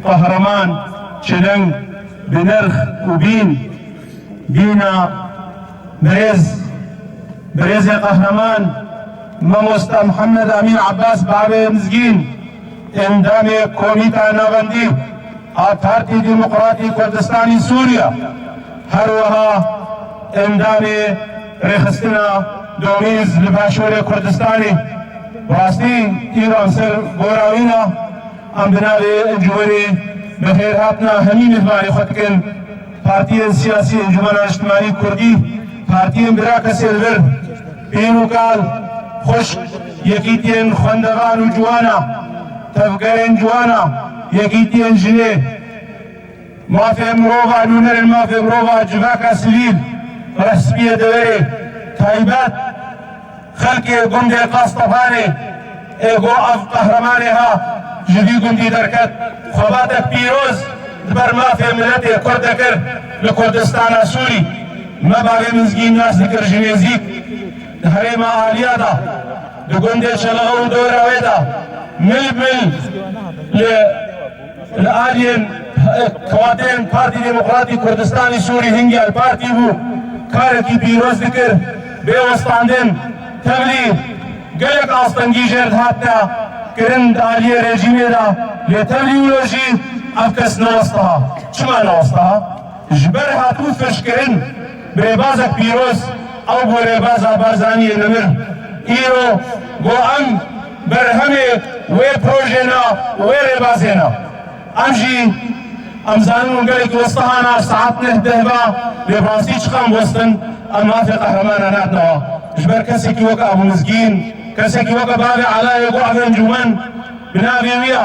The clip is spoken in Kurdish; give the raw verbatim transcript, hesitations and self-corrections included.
Qehreman, çileng, binirx û bîn, bîna birêz, birêzê qehreman, Mamosta Mihemed Emîn Abbas Bavê Mizgîn, endamê Komîta Navendî a Partî Demokratî Kurdistanî Sûriye, her wiha endamê Rêxistina Domîz li Başûrê Kurdistanê. Rastî, îro em ser gora wî ne. Em bi navê encûmenê bi xêr hatina hemî mihmanê xwe dikin. Partiyên siyasî, Encûmena Niştimanî Kurdî, partiyên bira kesê li vir, pîr û kal, xwişk, yekîtiyên xwendevan û ciwana, tevgerên ciwana, yekîtiyên jinê, mafê mirova, nûnerên mafê mirova, civaka sivîl, rehspiyê deverê, taybet, xelkê gundê Qastepanê, ê go ev qehremanê ha ji vî gundî derket, xebatek pîroz di ber mafê miletê Kurd de kir li Kurdistana Sûrî. Me Bavê Mizgîn nas dikir ji nêzîk di herêma Aliya de, di gundê Çelexe û dora wê de, mil mil li Li aliyên, eh, kewateyên Partî Demokratî Kurdistanî Sûrî hingî El Partî bû, karekî pîroz dikir, bê westandin, tevlî gelek astengî jê re dihatine kirin di aliyê rejîmê de, lê tevlî wilo jî ev kes newestiha. Çima newestiha? Ji ber hatibû firçkirin bi rêbazek pîroz, ew bû rêbaza Barzaniyê nemir. Îro go em berhemê wê projê ne, wê rêbazê ne. Em jî, em zanin hûn gelekî westiha ne, saet neh deh ve, lê bi rastî çiqas em westin, em mafê qehremanê nadinê we. Ji ber kesekî weke Ebû Mizgîn, kesekî weke Bavê Elayê go ev encûmen bi navê wî ye.